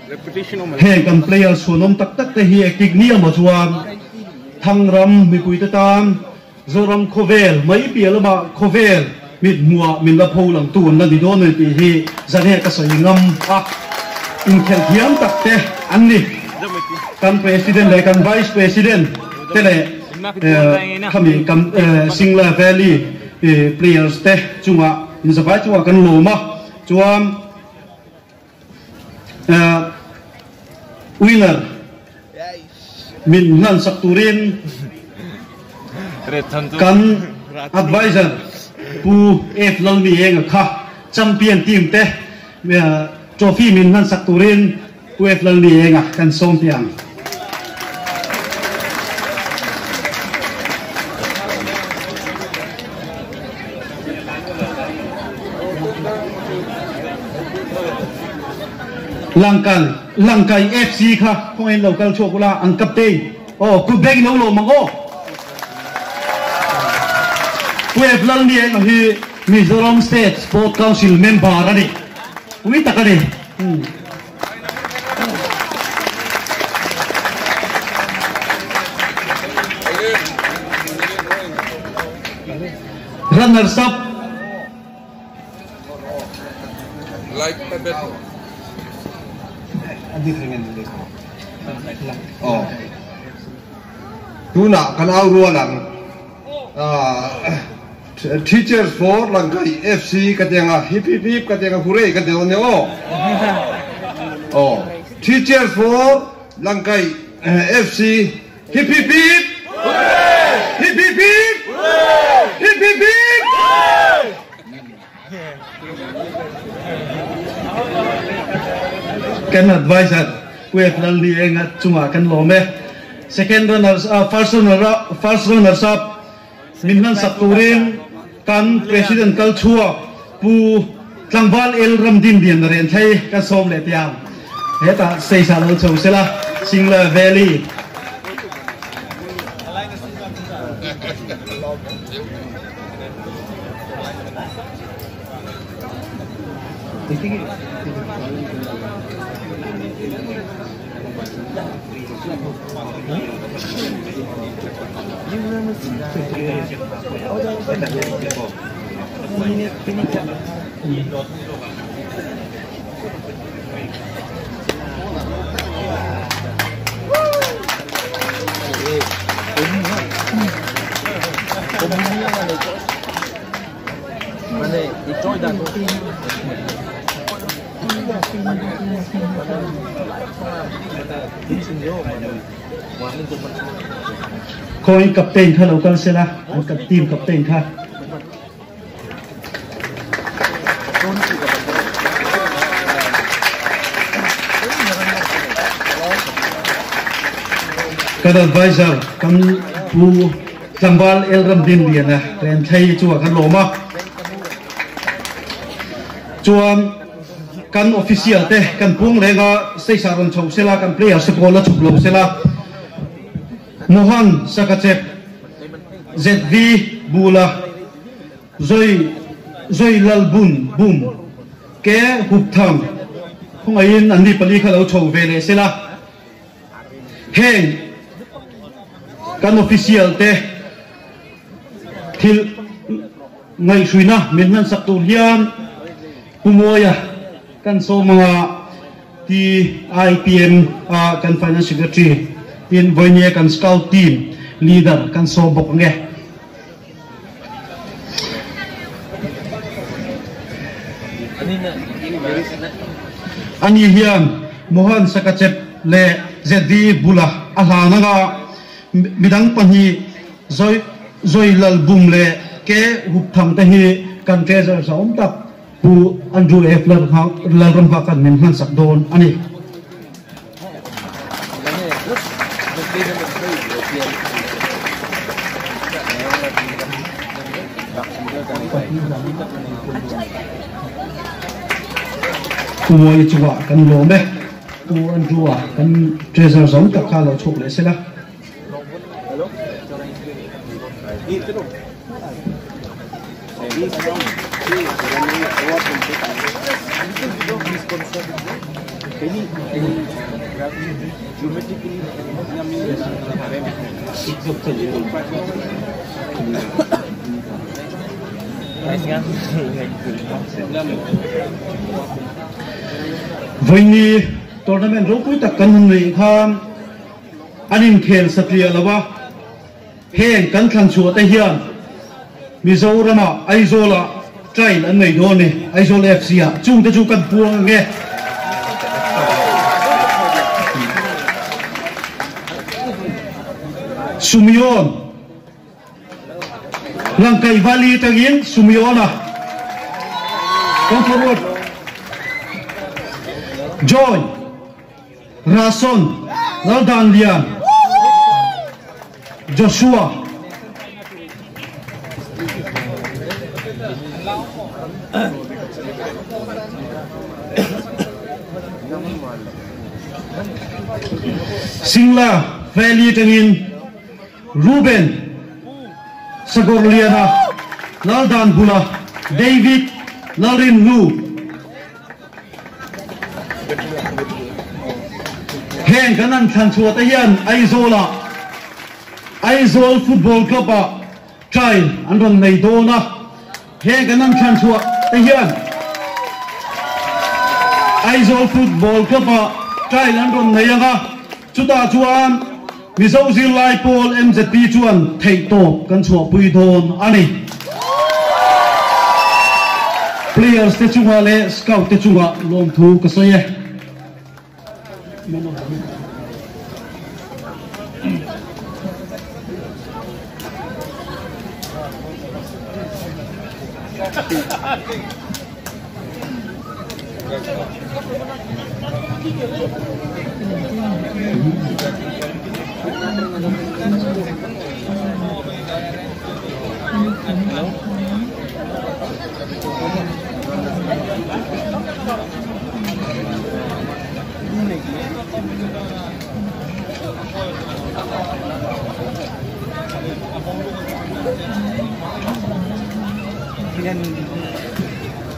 Heng kan player chhuanawm tak tak te hi ektik ni emaw chuan Thangram mipuite tan Zoram khawvel mai piah lamah khawvel mit hmuhah min la pho langtu an la ni dawn a ni tih hi zan he ka sawi ngam a. Inkhelh thiam tak te an ni. Kan President leh kan Vice President te leh khami kan Singla Valley players te chungah inzavai chungah kan lawm a. Chuan Winner min hlansak turin kan adviser Pu F Lalmienga kha champion team te trophy min hlansak turin Pu F Lalmienga kan sawm teh ang. Langkal Langkai FC kha khawngain lo kal chhuak ula an captain aw kut bag in lo lawm ang aw. Pu F Lalnienga hi Mizoram State Sport Council member a ni. Pui tak a ni. Runners up. Tunah kan au rual ang. Teachers for Langkai FC ka ti ang a, hip hip hip ka ti ang a, hooray ka ti dawn nia aw. Aw, Teachers for Langkai FC hip hip hip! Hooray! Hip hip hip! Hooray! Hip hip hip! Hooray! Kan adviser Pu F Lalnienga chungah kan lawm e. Second runners up, first runner up, first runners up Min hmansak turin kan President kal chhuak Pu Tlangval El Ramdin Lian a ren thlei kan sawm leh tiang hetah stage ah lo chho sela Singla Valley. Khawi captain kha lo kal sela an kan team captain kha. Kan advisor kan pu tlangval El Ramdin Liana ren thlei chu kan lawm a. Chuan kan official te kan pung reng a, stage ah rawn chho sela, kan players te pawh la chhuk lo sela. Mohan Sakachep, ZV Bula, Zoi Zoi Lalbun Bum, Ke Hupthang khawngaihin an ni pali kha lo chho ve leh sela. Heng kan official te thil Ngaihhruina min hmansak tur hian Pu Mawia kan sawm anga TIPM a kan Finance Secretary tin vawinia kan Scout Team Leader kan sawm bawk ang e. Ani hian Mohan Sakachep leh ZD bula a hlan anga midang pahnih Zoi Zoi Lalbum leh Ke Hupthang te hi kan treasurer sa awm tak Pu Andrew F Lalramnghakan min hmansak dawn a ni. Pu Mawia chungah kan lawm e. Pu Andrew-a kan treasurer sa awm tak kha lo chhuak leh sela. Vawiini tournament ropui tak kan han neih khan an inkhel satliah lo a, heng kan thlan chhuah te hian Mizoramah Aizawlah trial an nei dawn a ni, Aizawl FC ah chungte chu kan puang ang e. Sumion. Langkaih Valley atangin Sumiona come forward. Joy Rason Laldanlian Joshua. Singla Valley atangin Reuben, Sagawrliana, Laldanbula, David, Lalrinhlu. Heng kan an thlan chhuah te hian Aizawlah Aizawl Football Club-ah trial an rawn nei dawn a. Heng kan an thlan chhuah te hian Aizawl Football Club-ah trial an rawn nei ang a, chutah chuan Mizo zirlai pawl MZP chuan theihtawp kan chhuahpui dawn a ni. Players te chungah leh scout te chungah lawmthu ka sawi e.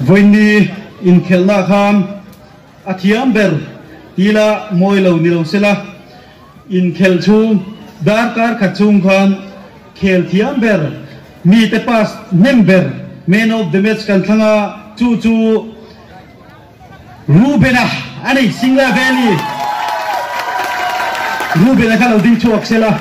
Vawiini inkhelhna khan a thiam ber tila mawi lo ni lo sela, inkhelh chhung darkar khat chhung khan khel thiam ber mite pass hnem ber man of the match kan thlang a, chu chu Rubena a ni, Singla Valley Rubena kha lo ding chhuak sela.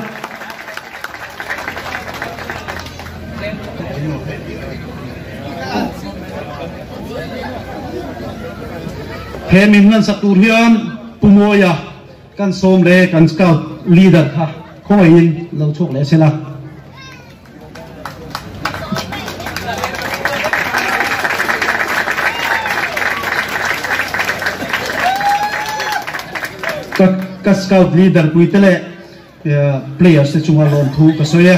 He min hmansak tur hian Pu Mawia kan sawm leh kan scout leader kha khawngaihin lo chhuak leh sela. Ka scout leader pui te leh players te chunga lawmthu ka sawi e.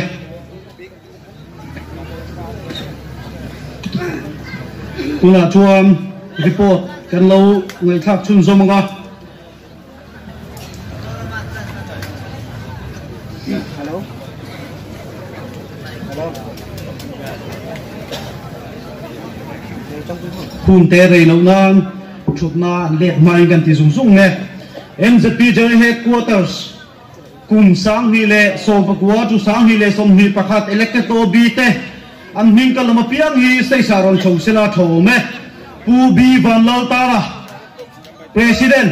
Tunah chuan report kan lo ngaihthlak chhunzawm ang a. Hun te rei loh nan thutna an let hmain kan ti zung zung nge. MZP General Headquarters kum 2019 chu 2021 elected OB te an hming ka lam apiang hi stage ah rawn chho sela tho awm e. Pu B Vanlaltara. President,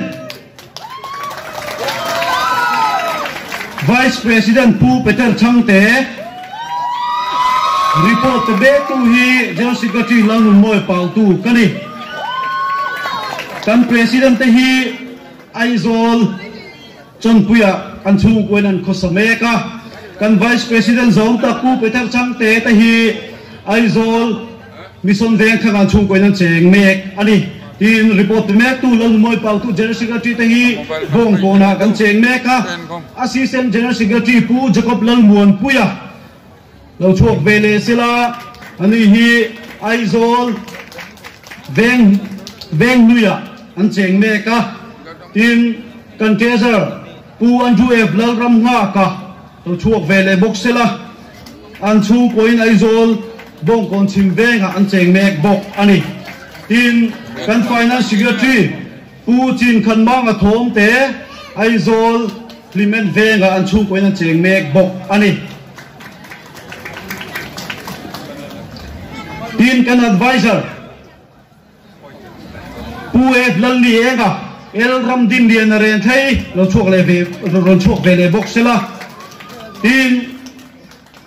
Vice President Pu Peter Chhangte, Report pe bektu hi General Secretary Lalnunmawi Pautu ka ni. Kan President te hi Aizawl Chawnpuiah an chhungkuain an khawsa mek a. Kan Vice President zawng tak Pu Peter Chhangte te hi Aizawl Mission veng thlang an chhungkuain an cheng mek a ni. Tin, report pe mektu Lalnumawi Pautu General Secretary te hi Bawngkawnah kan cheng mek a. Assistant General Secretary Pu Jacob Lalmuanpuia lo chhuak ve leh sela, ani hi Aizawl veng Venghnuiah an cheng mek a. Tin, kan Treasurer Pu Andrew F. Lalramnghaka lo chhuak ve leh bawk sela, an chhungkuain Aizawl Bawngkawn chhim vengah an cheng mek bawk a ni. Tin, kan Finance Secretary. Pu Chin Khan Manga Thawmte, Aizawl Hlimen Vengah an chhungkawiin an cheng mek bawk a ni. Tin, kan Adviser Pu F Lalli Enga, El Ram Dinlian a ren thlei lo chhuak leh ve rawn chhuak ve leh bawk sela. Tin,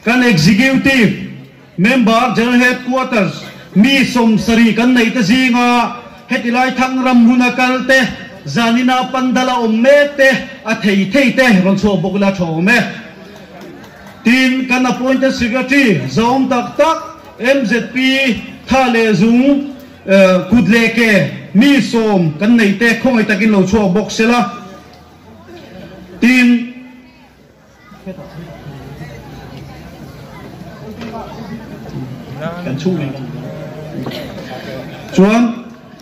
kan Executive Member General Headquarters mi 70 kan neih te zinga heti lai Thangram huna kal te, zanina pandal a awm mek te, a thei thei te rawn chhuak bawk ila tha awm e. Tin, kan Appointed Secretary zawm tak tak MZP tha leh zung kut leh ke mi 10 kan neih te khawngaih takin lo chhuak bawk sela. Tin, Kan chhung ngei kan Chuan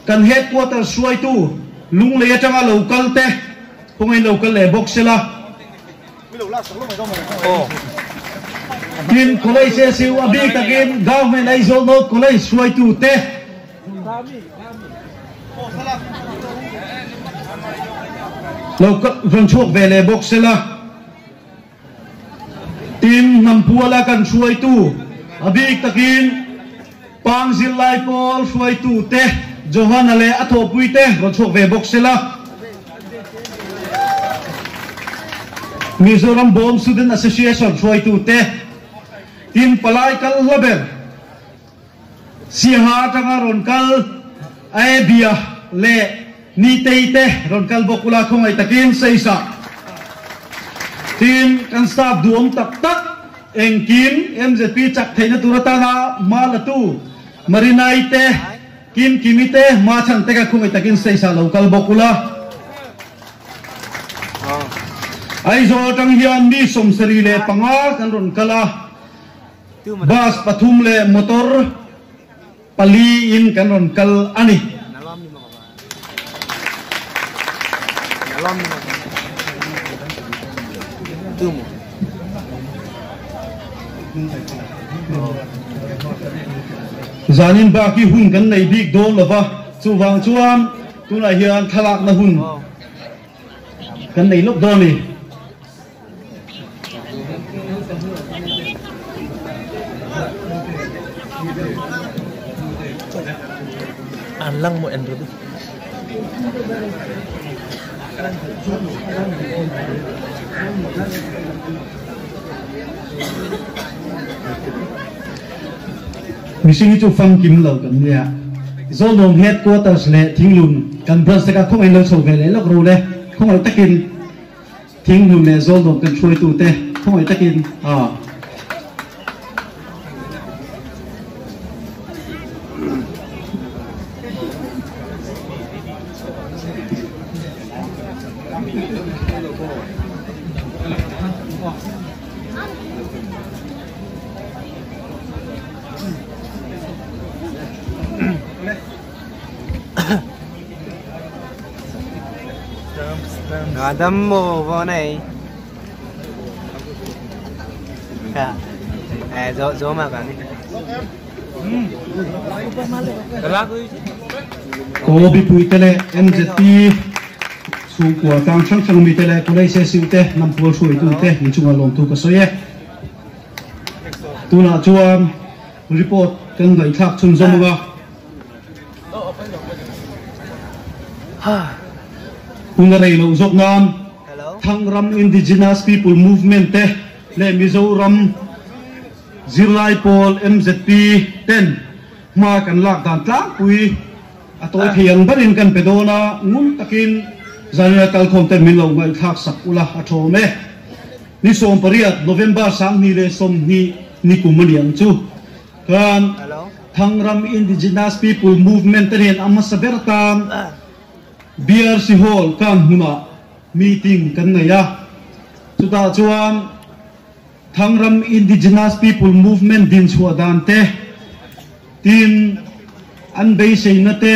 kan headquarters hruaitu Lunglei atanga lo kal te khawngaih lo kal leh bawk sela. Tin, College SU a bik takin Government Aizawl North College hruaitu te Lo rawn chhuak ve leh bawk sela. Tin, hnam puala kan hruaitu, a bik takin Pang zirlai pawl hruaitu te, Johana leh a thawhpui te rawn chhuak ve bawk sela. Mizoram Bawm Student Association hruaitu te, tin palai kal hla ber, Siaha atanga rawn kal Aebia leh Nitei te rawn kal bawk ula khawngaih takin Seisa tin kan staff duhawm tak tak engkim MZP chak theihna tur atana hma latu Marinai te Kim Kimi te hma chhan te kha khawngaih takin Seisa lo kal bawk ula. Aizawl atang hian mi 75 kan rawn kal a. Bus pathum leh motor pali in kan rawn kal a ni. Zanin bak hi hun kan nei bik dawn lo va, chuvang chuan tunah hian thlalakna hun kan nei lawk dawn a ni. An lang maw en ru. Mihring hi chu famkim lo kan nia. Zawlnuam Headquarters leh Thinglun kan branch te kha khawngaih lo chho ve leh lawk ru le. Khawngaih takin. Thinghnu leh Zawlnuam kan hruaitute khawngaih takin a. Adam mo vô này. À, gió gió mà cả đi. Ko mipui te leh MZP chhungkua tlang hrang hrang mite leh College SU te hnam pawl hruaitu te inchungah lawmthu ka sawi e. Tunah chuan report kan ngaihthlak chhunzawm anga. Hun a rei loh zawk nan Thangram Indigenous People Movement te leh Mizoram Zirlai Pawl, MZP, ten hma kan lak dan tlangpui a tawi thei ang berin kan pe dawn a, ngun takin zanina kalkhawm ten min lo ngaihthlak sak ula a thawm e. Ni 18 November 2020 ni kum a ni ang chu. Kan Thangram Indigenous People Movement te nen a hmasa ber tan BRC Hall kan hmunah meeting kan nei a. Chutah chuan Thangram Indigenous People Movement dinchhuah dan te, tin an beiseina te,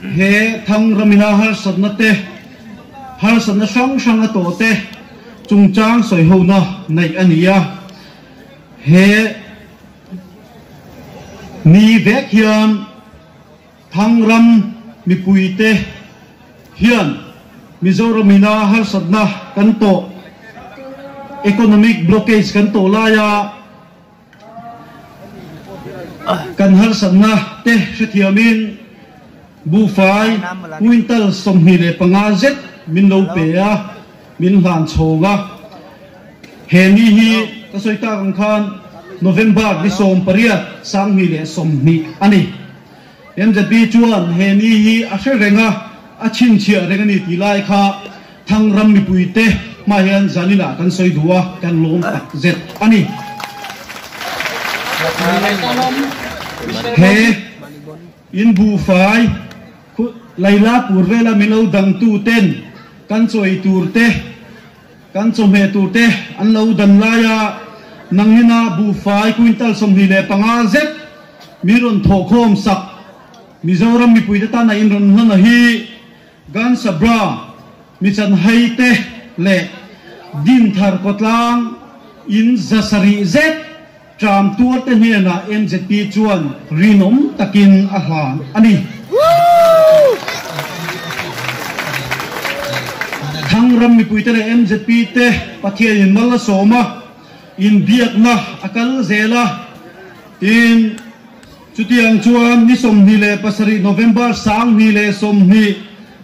he Thangramina harsatna te, harsatna hrang hrang a tawh te chungchang sawihona neih a ni a. He ni vek hian Thangram mipuite Hian Mizoram ina harsatna kan tawh, economic blockage kan tawh laia kan harsatna te hrethiamin buhfai quintal 25 zet min lo pe a, min hlan chhawng a. He ni hi ka sawi tak ang khan November ni 18 2020 a ni. MZP chuan he ni hi a hre reng a, a chhinchhiah reng a ni tih lai kha Thangram mipuite hma hian zaninah kan sawi duh a, kan lawm tak zet a ni. He in buhfai Lailapur vela min lo dangtu ten kan chawi tur te, kan chawhmeh tur te an lo dan laia nangnina buhfai quintal 25 zet Mi rawn thawhkhawm sak Mizoram mipuite tana in rawn hlan a hi Gan Sabra, mi chanhai te leh Dinthar Kawtlang in 700 zet tram tuar te hnenah MZP chuan rinawm takin a hlan a ni. Thangram mipuite leh MZP te Pathianin mal a sawm a, inbiakna a kal zel a. Tin, chutiang chuan ni 27 November 2020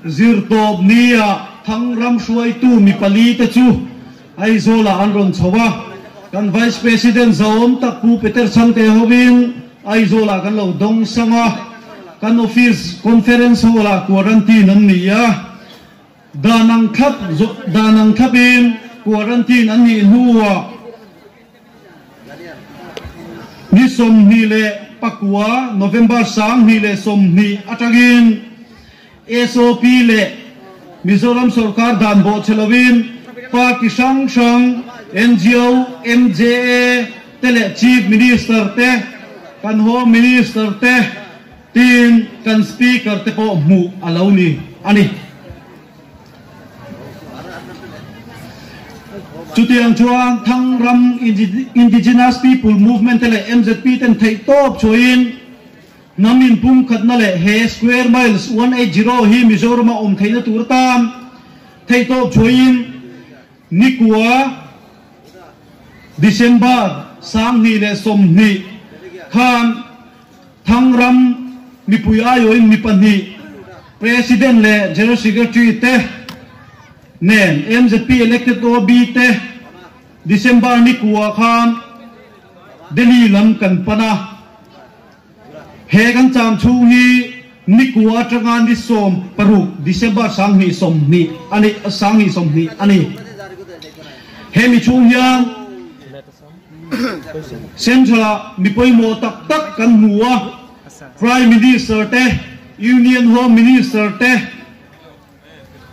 zirtawp nia Thangram hruaitu mi pali te chu Aizawlah an rawn chho a, kan Vice President zahawm tak Pu Peter Chhangte hovin Aizawlah kan lo dawng sang a, kan office conference hall-ah quarantine an ni a, dan ang thlap dan ang thlapin quarantine an nih hnuah Ni 29 November 2020 atangin SOP leh Mizoram sorkar dan bawhchhe lovin party hrang hrang, ngo, MJA te leh Chief Minister te, kan Home Minister te tin kan Speaker te pawh hmuh a lo ni a ni. Chutiang chuan Thangram Indigenous People Movement te leh MZP ten theihtawp chhuahin hnam inpumkhatna leh he Square Miles 180 hi Mizorama awm theihna tur atan theihtawp chhuahin nikua December 2020 khan Thangram mipui aiawhin mi pahnih, President leh General Secretary te nen MZP elected OB te December ni kua khan Delhi lam kan pan a. He kan cham chhung hi ni kua atanga ni 16 December 2020 a ni, 2020 a ni. He mi chhung hian Central-ah mi pawimawh tak tak kan hmu a, Prime Minister te, Union Home Minister te,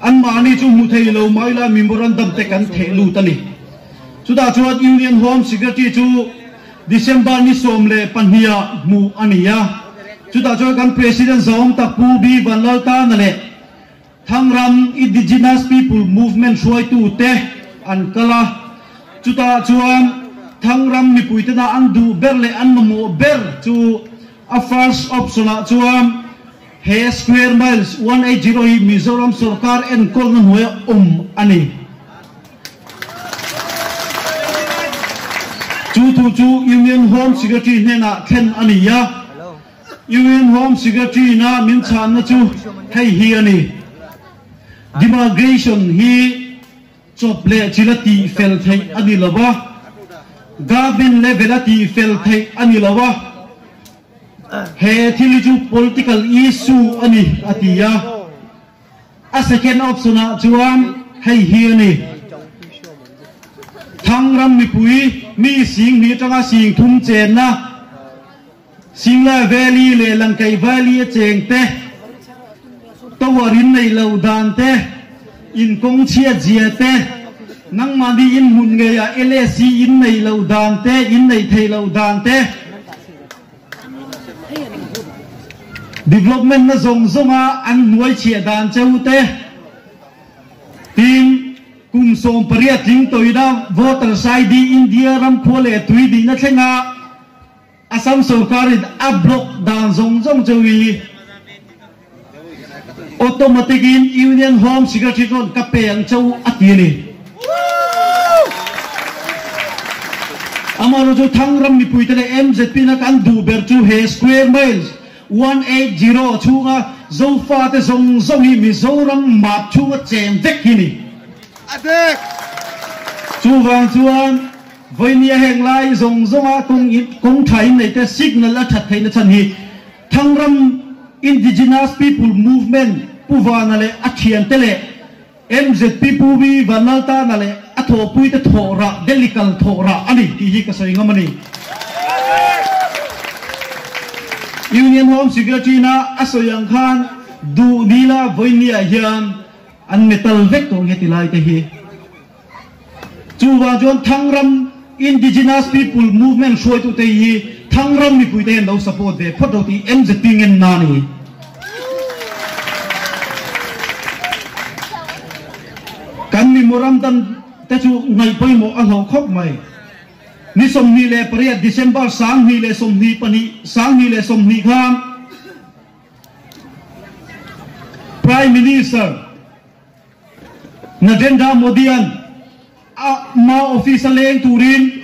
anmahni chu hmu thei lo mai la memorandum te kan theh lut a ni. Chutah chuan Union Home Secretary chu December ni 12 ah hmuh a ni a. Chutah chuan kan President Zahawm tak Pu B. Vanlaltana leh Thangram Indigenous People Movement hruaitute an kal a, chutah chuan Thangram mipuitena an duh ber leh an mamawh ber chu a first option ah chuan he Square Miles 180 hi Mizoram sorkar enkawlna hnuaia awm a ni. Chu thu chu Union Home Secretary hnenah thlen a ni a. UN Home Secretary na min chhanna chu hei hi a ni, Demarcation hi chawp leh chil a tih fel theih a ni lo a, government level a tih fel theih a ni lo a, he thil hi chu political issue a ni, a ti a. A second option ah chuan hei hi a ni, Thangram mipui mi 2000 atanga 3000 chenna, Singlai Valley leh Langkaih Valley a cheng te, tower in neih loh dan te, in kawng chhiat zia te, nangmahni in hmun ngei ah LAC in neih loh dan te, in neih theih loh dan te, development na zawng zawng a an hnuai chhiah dan cheu te, tin kum 18 tling tawina voters ID India ram khua leh tui dihna thlenga Assam sorkarin a block dan zawng zawng cheu hi. Automatic in Union Home Secretary chuan ka pe ang che u a ti a ni. Amaherawhchu Thangram mipuite leh MZP na kan duh ber chu he square miles 180 chhunga Zofate zawng zawng hi Mizoram map chhunga cheng vek hi ni. Chuvang chuan vawinia heng lai zawng zawnga kawng tha in neite signal a that theihna chhan hi Thangram Indigenous People Movement Pu Vana leh a thiante leh MZP Pu Vi Vanlaltana leh a thawhpuite thawh rah, Delhi kal thawh rah a ni tih hi ka sawi ngam a ni. Union Home Secretary na a sawi ang khan duh nila vawinia hian an metal vek tawh nge ti lai te hi. Chuvang chuan Thangram Indigenous People Movement hruaitute hi Thangram mipuite hian lo support ve phawt lo tih MZP ngenna a ni. Kan memorandum te chu ngaih pawimawh a hlauh khawp mai. Ni 28 December 2022 2020 khan Prime Minister Narendra Modi-a'n a ma office a leng turin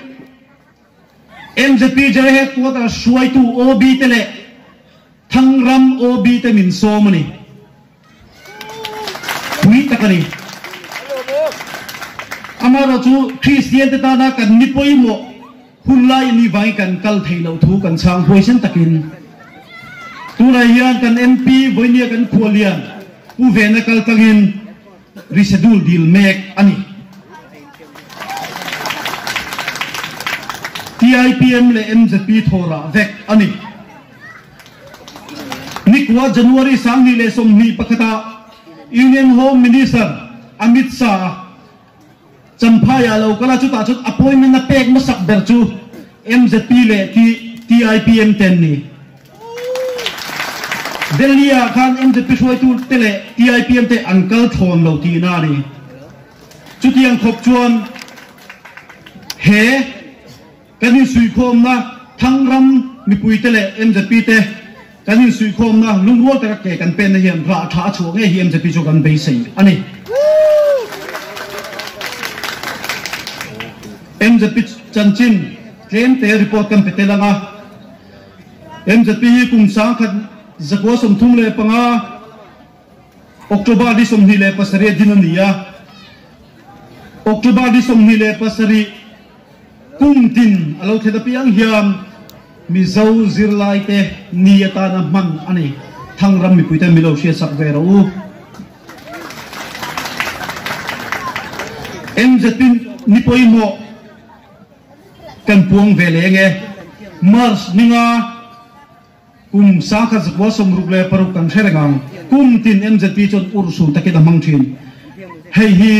MZP General Headquarters hruaitu OB te leh Thangram OB te min sawm a ni. Pui tak a ni. Amaherawhchu Kristian te tana kan ni pawimawh hun lai a nih vangin kan kal theih loh thu kan chhang huaisen takin tunah hian kan MP vawinia kan khualian Pu Vena kal tlangin reschedule dil mek a ni. TIPM leh MZP thawrah vek a ni. Nikua January 2021 ah Union Home Minister Amit Shah Champhai ah lo kal a, chutah chuan appointment a pek hmasak ber chu MZP leh TIPM te an ni. Delhi ah khan MZP hruaitu te leh TIPM te an kal thawn lo tihna a ni. Chutiang khawp chuan he kan insuihkhawmna Thangram mipui te leh MZP te kan insuihkhawmna lungrual taka ke kan penna hian rah tha a chhuah ngei hi MZP chu kan beisei a ni. MZP chanchin tlem te report kan pe tel ang a. MZP hi kum 1935 October ni 27 a din a ni a. October ni 27 kum tin a lo thlen apiang hian Mizo zirlaite ni atana hman a ni. Thangram mipuite mi lo hriatsak ve rawh u. MZP ni pawimawh kan puang ve leng e. March ninga kum 1966 kan hre reng ang. Kum tin MZP chuan urhsun takin a hmang thin. Hei hi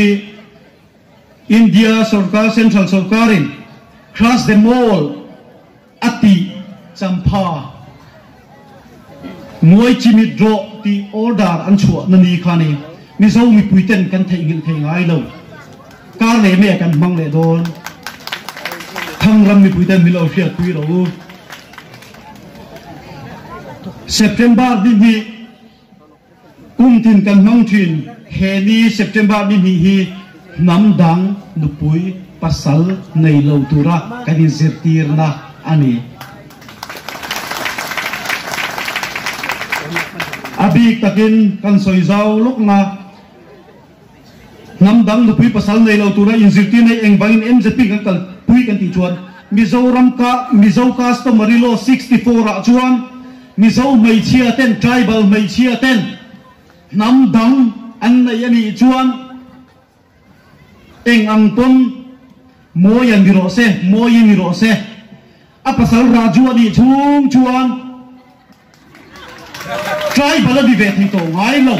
India sorkar Central sorkarin Crush them all a tih champha Muai chimit rawh tih order an chhuah na ni kha ni. Mizo mipui ten kan theihnghilh thei ngai lo. Kar leh meh kan hmang leh dawn. Thangram mipui ten min lo hriatpui rawh u. September ni hnih kum tin kan hmang thin. He ni September ni hnih hi hnam dang nupui pasal nei lo tura kan inzirtirna a ni. A bik takin kan sawi zau lawkna hnam dang nupui pasal nei lo tura inzirtir nei eng vangin MZP kan kalpui kan tih chuan Mizoram ka Mizo Customary Law 64 ah chuan Mizo hmeichhia ten tribal hmeichhia ten hnam dang an nei a nih chuan Eng ang pawn mawi an ni rawh se, mawi ni rawh se. A pasal Raju a nih chhung chuan tribal a ni ve thei tawh ngai lo.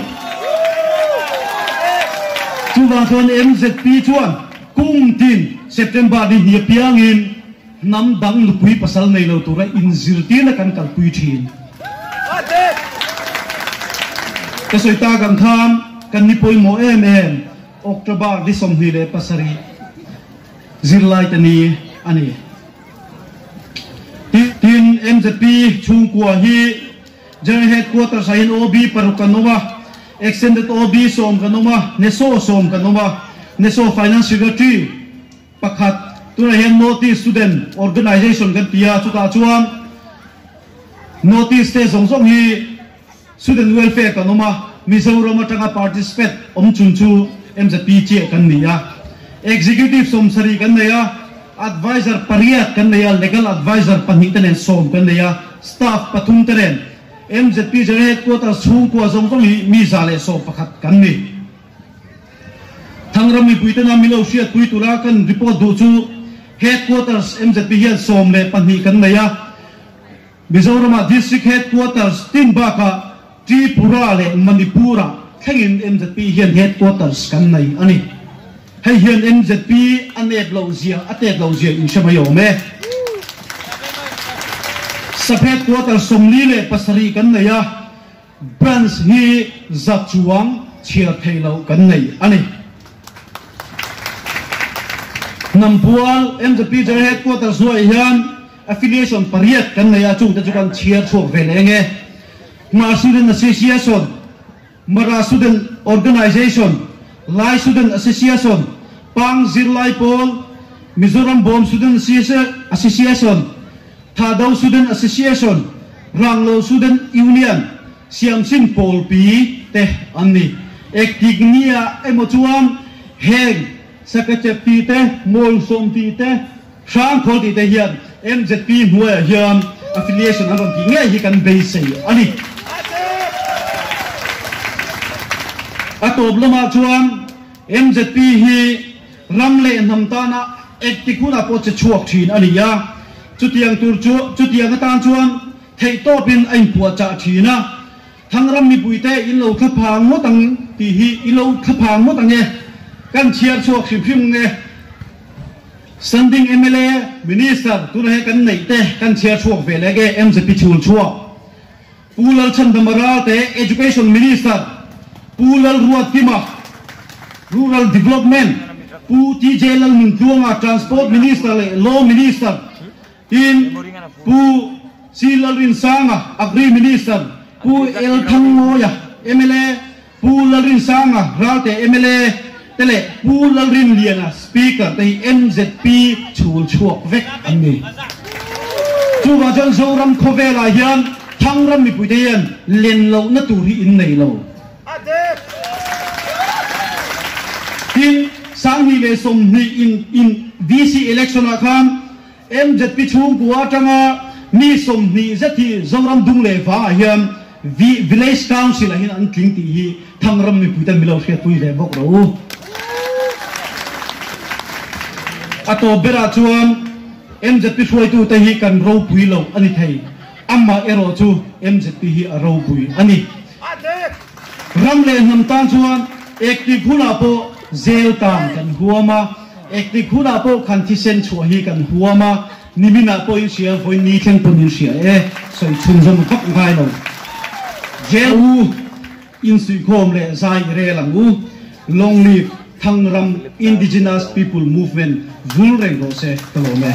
Chuvang chuan MZP chuan kum tin September ni hnih apiangin hnam dang nupui pasal nei lo tura inzirtirna kan kalpui thin. Ka sawi tak ang khan kan ni pawimawh em em October ni 27 zirlai te ni a ni. Tin, MZP chhungkua hi General Headquarters ah hian OB paruk an awm a. Extended OB sawm kan awm a, NESO sawm kan awm a, NESO Finance Secretary pakhat, tunah hian North East Student Organisation kan ti a, chutah chuan North East te zawng zawng hi Student Welfare kan awm a, Mizoram atanga participate awm chun chu MZP chiah kan ni a. Executive 70 kan nei a, Advisor pariat kan nei a, Legal Advisor pahnih te nen sawm kan nei a, Staff pathum te nen MZP General Headquarters chhungkua zawng zawng hi mi 111 kan ni. Thangram mipuitena min lo hriatpui tura kan report duh chu Headquarters MZP hian 12 kan nei a, Mizoramah District Headquarters tin bakah Tripura leh Manipur-ah thlengin MZP hian Headquarters kan nei a ni. Hei hian MZP a nep loh zia, a tet loh zia in hre mai awm e. Sub Headquarters 47 kan nei a, Branch hi za chuang chhiar theih loh kan nei a ni. Hnampual MZP General Headquarters hnuaiah hian Affiliation pariat kan nei a, chungte chu kan chhiar chhuak ve leh eng e. Hmar Student Association, Mara Student Organisation, Lai Student Association, Pang Zirlai Pawl, Mizoram Bawm Student Association, Thado Student Association, Ranglo Student Union, Siamsin Pawlpi te an ni. Ektik nia emaw chuan heng Sakachep tih te, Mawlsawm tih te, Hrangkhawl tih te hian MZP hnuaiah hian affiliation an rawn tih ngei hi kan beisei a ni. A tawp lamah chuan MZP hi ram leh hnam tana engtik hunah pawh che chhuak thin a ni a, chutiang tur chu chutiang atan chuan theihtawpin a inpuahchah thin a. Thangram mipuite in lo thla phang ngawt ang tih hi i lo thla phang ngawt ang e, kan chhiar chhuak hrim hrim nge. Standing mla, Minister tunah hian kan neih te kan chhiar chhuak ve leh nge MZP chhul chhuak. Pu Lalchhandama Ralte Education Minister, Pu Lalruatkima Rural Development, Pu TJ Lalnuntluanga Transport Minister leh Law Minister, Tin, Pu C. Lalrinsanga, Agri Minister, Pu L. Thangmawia, mla, Pu Lalrinsanga, Ralte mla te leh Pu Lalrinliana, Speaker te hi MZP chhul chhuak vek an ni. Chuvang chuan Zoram khawvelah hian Thangram mipuite hian len lohna tur hi in nei lo. Tin, 2020 in in VC election ah khan MZP chhungkua atanga mi 20 zet hi Zoram dung leh vangah hian Village Council ah hian an tling tih hi Thangram mipuite milo hriatpui ve bawk ro u. A tawp berah chuan MZP hruaitute hi kan ropui lo a ni thei, amah erawh chu MZP hi a ropui a ni. Ram leh hnam tan chuan ektik hunah pawh zel tan kan huam a, ektik hunah pawh khan thisen chhuah hi kan huam a, niminah pawh in hria, vawiin ni thleng pawn in hria e, sawi chhunzawm vak ngai lo. Jail u insuihkhawm leh zai i rel ang u, Long live Thangram Indigenous People Movement vul reng rawh se ka lawm e.